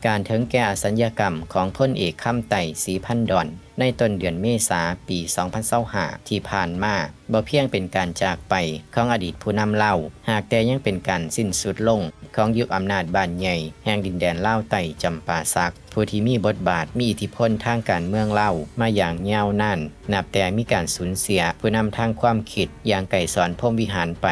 ການເຖິງແກ່ອະສັນຍະກຳຂອງພົນເອກ ຄຳໄຕ ສີພັນດອນ ໃນຕົ້ນເດືອນເມສາ ປີສອງພັນຊາວຫ້າ ທີ່ຜ່ານມາ ບໍ່ພຽງເປັນການຈາກໄປຂອງອະດີດຜູ້ນຳລາວ, ຫາກແຕ່ຍັງເປັນການສິ້ນສຸດລົງຂອງຍຸກອຳນາດບ້ານໃຫຍ່ແຫ່ງດິນແດນລາວໃຕ້ ຈຳປາສັກ, ຜູ້ທີ່ມີບົດບາດ, ມີອິດທິພົນທາງການເມືອງລາວມາຢ່າງຍາວນານ, ນັບແຕ່ມີການສູນເສຍຜູ້ນຳທາງຄວາມຄິດຢ່າງ ໄກສອນ ພົມວິຫານ ໄປ.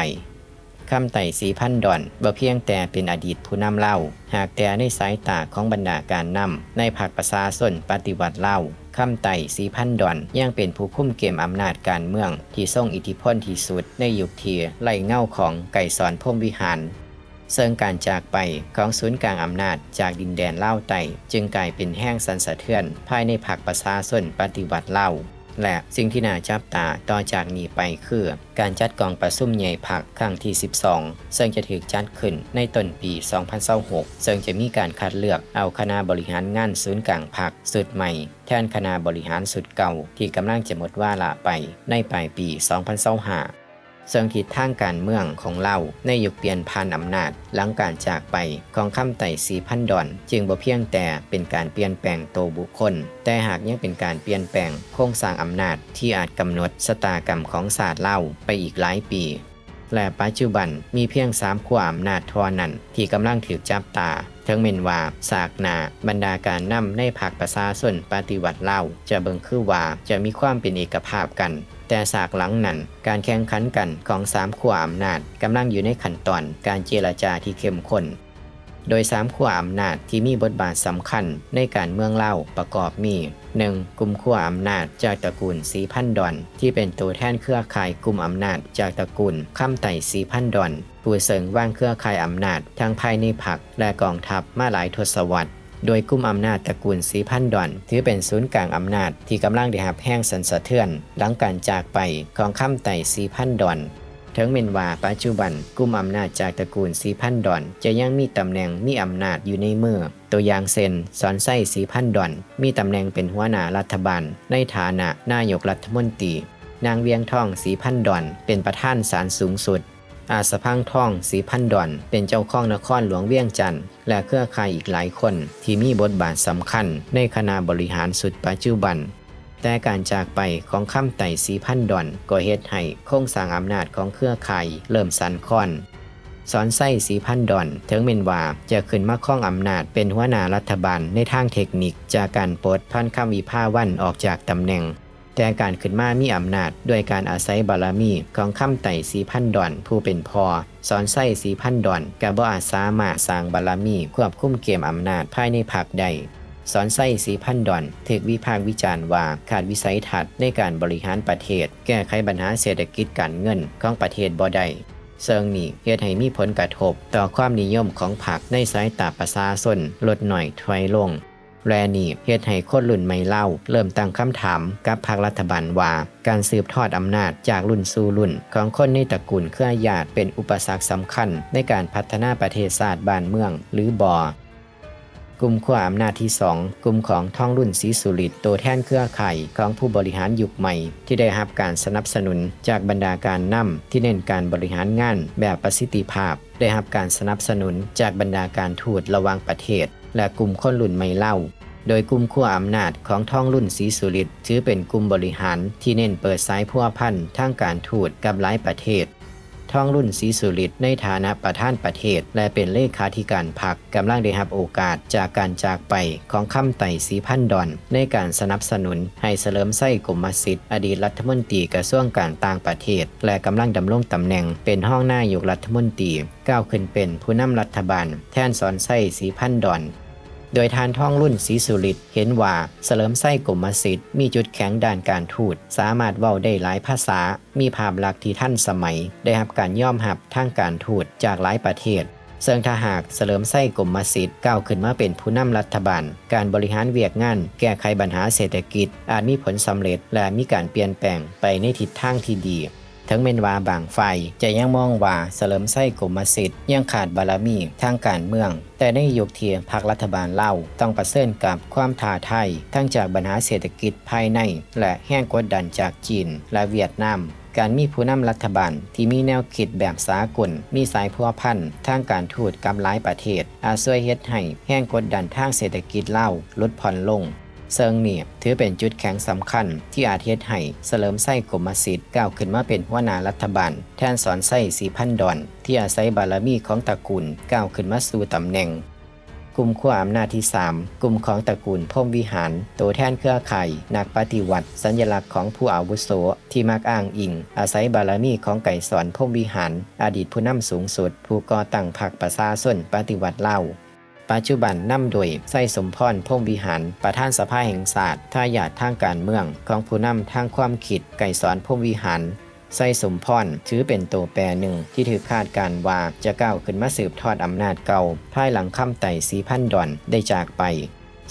ຄຳໄຕ ສີພັນດອນ ບໍ່ພຽງແຕ່ເປັນອະດີດຜູ້ນຳລາວ, ຫາກແຕ່ໃນສາຍຕາຂອງບັນດາການນຳໃນພັກປະຊາຊົນປະຕິວັດລາວ, ຄຳໄຕ ສີພັນດອນ ຍັງເປັນຜູ້ຄຸມເກມອຳນາດການເມືອງທີ່ຊົງອິດທິພົນທີ່ສຸດໃນຍຸກທີ່ໄຮ້ເງົາຂອງ ໄກສອນ ພົມວິຫານ. ເຊິ່ງການຈາກໄປຂອງສູນກາງອຳນາດຈາກດິນແດນລາວໃຕ້ ຈຶ່ງກາຍເປັນແຮງສັ່ນສະເທືອນພາຍໃນພັກປະຊາຊົນປະຕິວັດລາວ ແລະ ສິ່ງທີ່ໜ້າຈັບຕາຕໍ່ຈາກນີ້ໄປຄື ການຈັດກອງປະຊຸມໃຫຍ່ພັກຄັ້ງທີສິບສອງ ເຊິ່ງຈະຖືກຈັດຂຶ້ນໃນຕົ້ນປີສອງພັນຊາວຫົກ ເຊິ່ງຈະມີການຄັດເລືອກເອົາຄະນະບໍລິຫານງານສູນກາງພັກຊຸດໃໝ່ ແທນຄະນະບໍລິຫານຊຸດເກົ່າທີ່ກຳລັງຈະໝົດວາລະໄປໃນປາຍປີສອງພັນຊາວຫ້າ ເຊິ່ງທິດທາງການເມືອງຂອງລາວໃນຍຸກປ່ຽນຜ່ານອຳນາດ ຫຼັງການຈາກໄປຂອງຄຳໄຕ ສີພັນດອນ ຈຶ່ງບໍ່ພຽງແຕ່ເປັນການປ່ຽນແປງໂຕບຸກຄົນ, ແຕ່ຫາກຍັງເປັນການປ່ຽນແປງໂຄງສ້າງອຳນາດທີ່ອາດກຳນົດຊະຕາກຳຂອງຊາດລາວໄປອີກຫຼາຍປີ. ແລະ ປັດຈຸບັນມີພຽງສາມຂົ້ວອຳນາດທໍ່ນັ້ນທີ່ກຳລັງຖືກຈັບຕາ, ເຖິງແມ່ນວ່າສາກໜ້າບັນດາການນຳໃນພັກປະຊາຊົນປະຕິວັດລາວຈະເບິ່ງຄືວ່າຈະມີຄວາມເປັນເອກະພາບກັນ, ແຕ່ສາກຫຼັງນັ້ນ ການແຂ່ງຂັນກັນຂອງສາມຂົ້ວອຳນາດກຳລັງຢູ່ໃນຂັ້ນຕອນການເຈລະຈາທີ່ເຂັ້ມຂຸ້ນ. ໂດຍສາມຂົ້ວອຳນາດທີ່ມີບົດບາດສຳຄັນໃນການເມືອງລາວປະກອບມີ ໜຶ່ງ ກຸ່ມຂົ້ວອຳນາດຈາກຕະກູນສີພັນດອນ ທີ່ເປັນໂຕແທນເຄືອຂ່າຍກຸ່ມອຳນາດຈາກຕະກູນຄຳໄຕ ສີພັນດອນ ຜູ້ເຊິ່ງວາງເຄືອຂ່າຍອຳນາດທັງພາຍໃນພັກ ແລະ ກອງທັບມາຫຼາຍທົດສະວັດ, ໂດຍກຸ່ມອຳນາດຕະກູນສີພັນດອນ ຖືເປັນສູນກາງອຳນາດທີ່ກຳລັງໄດ້ຮັບແຮງສັ່ນສະເທືອນ ຫຼັງການຈາກໄປຂອງຄຳໄຕ ສີພັນດອນ. ເຖິງແມ່ນວ່າປັດຈຸບັນກຸ່ມອຳນາດຈາກຕະກູນສີພັນດອນ ຈະຍັງມີຕຳແໜ່ງມີອຳນາດຢູ່ໃນມື, ຕົວຢ່າງເຊັ່ນ ສອນໄຊ ສີພັນດອນ ມີຕຳແໜ່ງເປັນຫົວໜ້າລັດຖະບານໃນຖານະນາຍົກລັດຖະມົນຕີ, ນາງ ວຽງທອງ ສີພັນດອນ ເປັນປະທານສານສູງສຸດ, ອາດສະພັງທອງ ສີພັນດອນ ເປັນເຈົ້າຄອງນະຄອນຫຼວງວຽງຈັນ ແລະ ເຄືອຂ່າຍອີກຫຼາຍຄົນທີ່ມີບົດບາດສຳຄັນໃນຄະນະບໍລິຫານຊຸດປັດຈຸບັນ. ແຕ່ການຈາກໄປຂອງຄຳໄຕ ສີພັນດອນ ກໍເຮັດໃຫ້ໂຄງສ້າງອຳນາດຂອງເຄືອຂ່າຍເລີ່ມສັ່ນຄອນ. ສອນໄຊ ສີພັນດອນ ເຖິງແມ່ນວ່າຈະຂຶ້ນມາຄອງອຳນາດເປັນຫົວໜ້າລັດຖະບານໃນທາງເທັກນິກ ຈາກການປົດພັນຄຳ ວິພາວັນ ອອກຈາກຕຳແໜ່ງ, ແຕ່ການຂຶ້ນມາມີອຳນາດດ້ວຍການອາໄສບາລະມີຂອງຄຳໄຕ ສີພັນດອນ ຜູ້ເປັນພໍ່, ສອນໄຊ ສີພັນດອນ ກໍບໍ່ອາດສາມາດສ້າງບາລະມີຄວບຄຸມເກມອຳນາດພາຍໃນພັກໄດ້. ສອນໄຊ ສີພັນດອນ ຖືກວິພາກວິຈານວ່າຂາດວິໄສທັດໃນການບໍລິຫານປະເທດ, ແກ້ໄຂບັນຫາເສດຖະກິດການເງິນຂອງປະເທດບໍ່ໄດ້, ເຊິ່ງນີ້ເຮັດໃຫ້ມີຜົນກະທົບຕໍ່ຄວາມນິຍົມຂອງພັກໃນສາຍຕາປະຊາຊົນ ລົດໜ້ອຍຖອຍລົງ. ແລະ ນີ້ເຮັດໃຫ້ຄົນລຸ້ນໃໝ່ລາວເລີ່ມຕັ້ງຄຳຖາມກັບພັກລັດຖະບານວ່າ ການສືບທອດອຳນາດຈາກລຸ້ນສູ່ລຸ້ນຂອງຄົນໃນຕະກູນເຄືອຍາດເປັນອຸປະສັກສຳຄັນໃນການພັດທະນາປະເທດຊາດບ້ານເມືອງຫຼືບໍ່? ກຸ່ມຂົ້ວອຳນາດທີສອງ, ກຸ່ມຂອງ ທອງລຸນ ສີສຸລິດ, ໂຕແທນເຄືອຂ່າຍຂອງຜູ້ບໍລິຫານຍຸກໃໝ່ ທີ່ໄດ້ຮັບການສະໜັບສະໜູນຈາກບັນດາການນຳທີ່ເນັ້ນການບໍລິຫານງານແບບປະສິດທິພາບ, ໄດ້ຮັບການສະໜັບສະໜູນຈາກບັນດາການທູດລະຫວ່າງປະເທດ ແລະ ກຸ່ມຄົນລຸ້ນໃໝ່ລາວ, ໂດຍກຸ່ມຂົ້ວອຳນາດຂອງ ທອງລຸນ ສີສຸລິດ ຖືເປັນກຸ່ມບໍລິຫານທີ່ເນັ້ນເປີດສາຍພົວພັນທາງການທູດກັບຫຼາຍປະເທດ. ທອງລຸນ ສີສຸລິດ ໃນຖານະປະທານປະເທດ ແລະ ເປັນເລຂາທິການພັກ ກຳລັງໄດ້ຮັບໂອກາດຈາກການຈາກໄປຂອງຄຳໄຕ ສີພັນດອນ ໃນການສະໜັບສະໜູນໃຫ້ ສະເຫຼີມໄຊ ກົມມະສິດ ອະດີດລັດຖະມົນຕີກະຊວງການຕ່າງປະເທດ ແລະ ກຳລັງດຳລົງຕຳແໜ່ງເປັນຮອງນາຍົກລັດຖະມົນຕີ ກ້າວຂຶ້ນເປັນຜູ້ນຳລັດຖະບານແທນ ສອນໄຊ ສີພັນດອນ. ໂດຍທ່ານ ທອງລຸນ ສີສຸລິດ ເຫັນວ່າ ສະເຫຼີມໄຊ ກົມມະສິດ ມີຈຸດແຂງດ້ານການທູດ, ສາມາດເວົ້າໄດ້ຫຼາຍພາສາ, ມີພາບລັກທີ່ທັນສະໄໝ, ໄດ້ຮັບການຍອມຮັບທາງການທູດຈາກຫຼາຍປະເທດ, ເຊິ່ງຖ້າຫາກ ສະເຫຼີມໄຊ ກົມມະສິດ ກ້າວຂຶ້ນມາເປັນຜູ້ນຳລັດຖະບານ, ການບໍລິຫານວຽກງານແກ້ໄຂບັນຫາເສດຖະກິດອາດມີຜົນສຳເລັດ ແລະ ມີການປ່ຽນແປງໄປໃນທິດທາງທີ່ດີ. ເຖິງແມ່ນວ່າບາງຝ່າຍຈະຍັງມອງວ່າສະເຫຼີມໄຊ ກົມມະສິດ ຍັງຂາດບາລະມີທາງການເມືອງ, ແຕ່ໃນຍຸກທີ່ພັກລັດຖະບານລາວຕ້ອງປະເຊີນກັບຄວາມທ້າທາຍທັງຈາກບັນຫາເສດຖະກິດພາຍໃນ ແລະ ແຮງກົດດັນຈາກຈີນ ແລະ ຫວຽດນາມ, ການມີຜູ້ນຳລັດຖະບານທີ່ມີແນວຄິດແບບສາກົນ, ມີສາຍພົວພັນທາງການທູດກັບຫຼາຍປະເທດ ອາດຊ່ວຍເຮັດໃຫ້ແຮງກົດດັນທາງເສດຖະກິດລາວຫຼຸດຜ່ອນລົງ. ເຊິ່ງນີ້ຖືເປັນຈຸດແຂງສຳຄັນທີ່ອາດເຮັດໃຫ້ສະເຫຼີມໄຊ ກົມມະສິດ ກ້າວຂຶ້ນມາເປັນຫົວໜ້າລັດຖະບານ ແທນສອນໄຊ ສີພັນດອນ ທີ່ອາໄສບາລະມີຂອງຕະກູນກ້າວຂຶ້ນມາສູ່ຕຳແໜ່ງ. ກຸ່ມຄົວອຳນາດທີສາມ ກຸ່ມຂອງຕະກູນພົມວິຫານ, ໂຕແທນເຄືອຂ່າຍນັກປະຕິວັດ, ສັນຍະລັກຂອງຜູ້ອາວຸໂສທີ່ມັກອ້າງອີງອາໄສບາລະມີຂອງໄກສອນ ພົມວິຫານ, ອະດີດຜູ້ນຳສູງສຸດ ຜູ້ກໍ່ຕັ້ງພັກປະຊາຊົນປະຕິວັດລາວ. ປັດຈຸບັນນຳໂດຍ ໄຊສົມພອນ ພົມວິຫານ, ປະທານສະພາແຫ່ງຊາດ, ທາຍາດທາງການເມືອງຂອງຜູ້ນຳທາງຄວາມຄິດ ໄກສອນ ພົມວິຫານ. ໄຊສົມພອນຖືເປັນໂຕແປໜຶ່ງທີ່ຖືກຄາດການວ່າຈະກ້າວຂຶ້ນມາສືບທອດອຳນາດເກົ່າ ພາຍຫຼັງຄຳໄຕ ສີພັນດອນ ໄດ້ຈາກໄປ.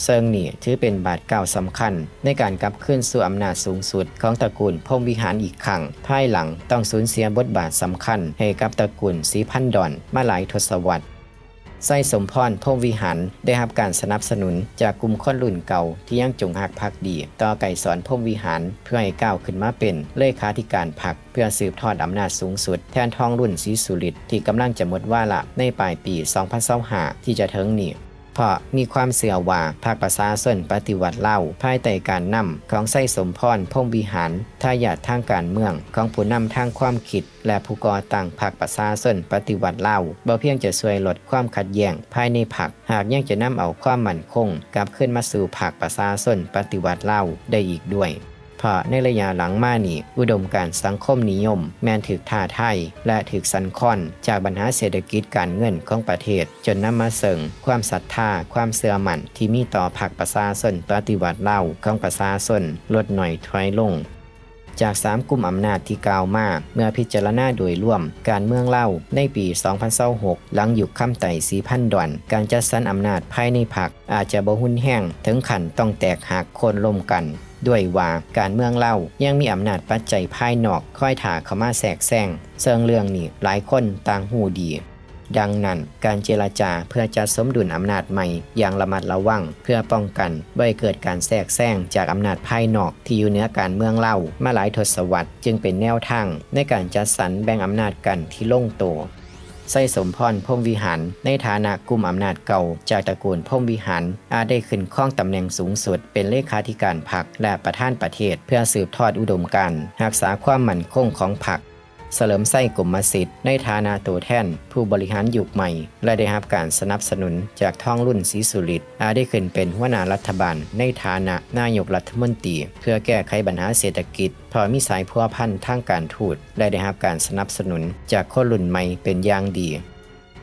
ເຊິ່ງນີ້ຖືເປັນບາດກ້າວສຳຄັນໃນການກັບຄືນສູ່ອຳນາດສູງສຸດຂອງຕະກູນພົມວິຫານອີກຄັ້ງ, ພາຍຫຼັງຕ້ອງສູນເສຍບົດບາດສຳຄັນໃຫ້ກັບຕະກູນສີພັນດອນມາຫຼາຍທົດສະວັດ. ໄຊສົມພອນ ພົມວິຫານ ໄດ້ຮັບການສະໜັບສະໜູນຈາກກຸ່ມຄົນລຸ້ນເກົ່າທີ່ຍັງຈົງຮັກພັກດີຕໍ່ໄກສອນ ພົມວິຫານ ເພື່ອໃຫ້ກ້າວຂຶ້ນມາເປັນເລຂາທິການພັກ ເພື່ອສືບທອດອຳນາດສູງສຸດແທນ ທອງລຸນ ສີສຸລິດ ທີ່ກຳລັງຈະໝົດວາລະໃນປາຍປີສອງພັນຊາວຫ້າທີ່ຈະເຖິງນີ້. ເພາະມີຄວາມເຊື່ອວ່າພັກປະຊາຊົນປະຕິວັດລາວ ພາຍໃຕ້ການນຳຂອງໄຊສົມພອນ ພົມວິຫານ, ທາຍາດທາງການເມືອງຂອງຜູ້ນຳທາງຄວາມຄິດ ແລະ ຜູ້ກໍ່ຕັ້ງພັກປະຊາຊົນປະຕິວັດລາວ ບໍ່ພຽງຈະຊ່ວຍລົດຄວາມຂັດແຍ່ງພາຍໃນພັກ, ຫາກຍັງຈະນຳເອົາຄວາມໝັ້ນຄົງກັບຄືນມາສູ່ພັກປະຊາຊົນປະຕິວັດລາວໄດ້ອີກດ້ວຍ. ເພາະໃນໄລຍະຫຼັງມານີ້ ອຸດົມການສັງຄົມນິຍົມແມ່ນຖືກທ້າທາຍ ແລະ ຖືກສັ່ນຄອນຈາກບັນຫາເສດຖະກິດການເງິນຂອງປະເທດ, ຈົນນຳມາເຊິ່ງຄວາມສັດທາ, ຄວາມເຊື່ອໝັ້ນທີ່ມີຕໍ່ພັກປະຊາຊົນປະຕິວັດລາວຂອງປະຊາຊົນ ຫຼຸດໜ້ອຍຖອຍລົງ. ຈາກສາມກຸ່ມອຳນາດທີ່ກ່າວມາ, ເມື່ອພິຈາລະນາໂດຍລວມ, ການເມືອງລາວໃນປີສອງພັນຊາວຫົກ ຫຼັງຍຸກຄຳໄຕ ສີພັນດອນ, ການຈັດສັນອຳນາດພາຍໃນພັກອາດຈະບໍ່ຮຸນແຮງເຖິງຂັ້ນຕ້ອງແຕກຫັກໂຄ່ນລົ້ມກັນ, ດ້ວຍວ່າການເມືອງລາວຍັງມີອຳນາດປັດໄຈພາຍນອກຄອຍຖ້າເຂົ້າມາແຊກແຊງ, ເຊິ່ງເລື່ອງນີ້ຫຼາຍຄົນຕ່າງຮູ້ດີ. ດັ່ງນັ້ນ, ການເຈລະຈາເພື່ອຈັດສົມດຸນອຳນາດໃໝ່ຢ່າງລະມັດລະວັງ ເພື່ອປ້ອງກັນບໍ່ໃຫ້ເກີດການແຊກແຊງຈາກອຳນາດພາຍນອກທີ່ຢູ່ເໜືອການເມືອງລາວມາຫຼາຍທົດສະວັດ ຈຶ່ງເປັນແນວທາງໃນການຈັດສັນແບ່ງອຳນາດກັນທີ່ລົງໂຕ. ໄຊສົມພອນ ພົມວິຫານ ໃນຖານະກຸ່ມອຳນາດເກົ່າຈາກຕະກູນພົມວິຫານ ອາດໄດ້ຂຶ້ນຄອງຕຳແໜ່ງສູງສຸດ ເປັນເລຂາທິການພັກ ແລະ ປະທານປະເທດ ເພື່ອສືບທອດອຸດົມການ, ຮັກສາຄວາມໝັ້ນຄົງຂອງພັກ. ສະເຫຼີມໄຊ ກົມມະສິດ ໃນຖານະໂຕແທນຜູ້ບໍລິຫານຍຸກໃໝ່ ແລະ ໄດ້ຮັບການສະໜັບສະໜູນຈາກ ທອງລຸນ ສີສຸລິດ ອາດໄດ້ຂຶ້ນເປັນຫົວໜ້າລັດຖະບານໃນຖານະນາຍົກລັດຖະມົນຕີ ເພື່ອແກ້ໄຂບັນຫາເສດຖະກິດ, ເພາະມີສາຍພົວພັນທາງການທູດ ແລະ ໄດ້ຮັບການສະໜັບສະໜູນຈາກຄົນລຸ້ນໃໝ່ເປັນຢ່າງດີ.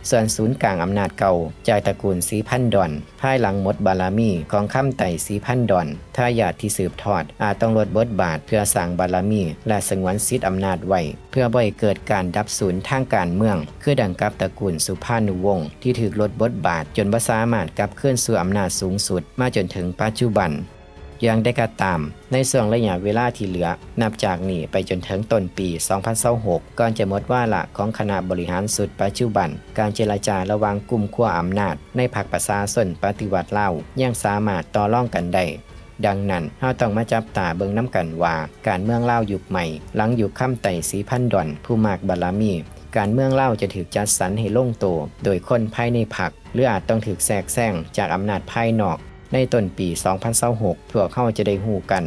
ສ່ວນສູນກາງອຳນາດເກົ່າຈາກຕະກູນສີພັນດອນ ພາຍຫຼັງໝົດບາລະມີຂອງຄຳໄຕ ສີພັນດອນ, ທາຍາດທີ່ສືບທອດອາດຕ້ອງລົດບົດບາດເພື່ອສ້າງບາລະມີ ແລະ ສະຫງວນສິດອຳນາດໄວ້ ເພື່ອບໍ່ໃຫ້ເກີດການດັບສູນທາງການເມືອງ ຄືດັ່ງກັບຕະກູນສຸພານຸວົງ ທີ່ຖືກລົດບົດບາດຈົນບໍ່ສາມາດກັບຄືນສູ່ອຳນາດສູງສຸດມາຈົນເຖິງປັດຈຸບັນ. ຢ່າງໃດກໍຕາມ, ໃນຊ່ວງໄລຍະເວລາທີ່ເຫຼືອ ນັບຈາກນີ້ໄປຈົນເຖິງຕົ້ນປີສອງພັນຊາວຫົກ ກ່ອນຈະໝົດວາລະຂອງຄະນະບໍລິຫານຊຸດປັດຈຸບັນ, ການເຈລະຈາລະຫວ່າງກຸ່ມຄົວອຳນາດໃນພັກປະຊາຊົນປະຕິວັດລາວ ຍັງສາມາດຕໍ່ລອງກັນໄດ້. ດັ່ງນັ້ນ, ເຮົາຕ້ອງມາຈັບຕາເບິ່ງນຳກັນວ່າ ການເມືອງລາວຍຸກໃໝ່ ຫຼັງຍຸກຄຳໄຕ ສີພັນດອນ ຜູ້ມາກບາລະມີ, ການເມືອງລາວຈະຖືກຈັດສັນໃຫ້ລົງໂຕໂດຍຄົນພາຍໃນພັກ ຫຼື ອາດຕ້ອງຖືກແຊກແຊງຈາກອຳນາດພາຍນອກ. ໃນຕົ້ນປີສອງພັນຊາວຫົກ ພວກເຮົາຈະໄດ້ຮູ້ກັນ.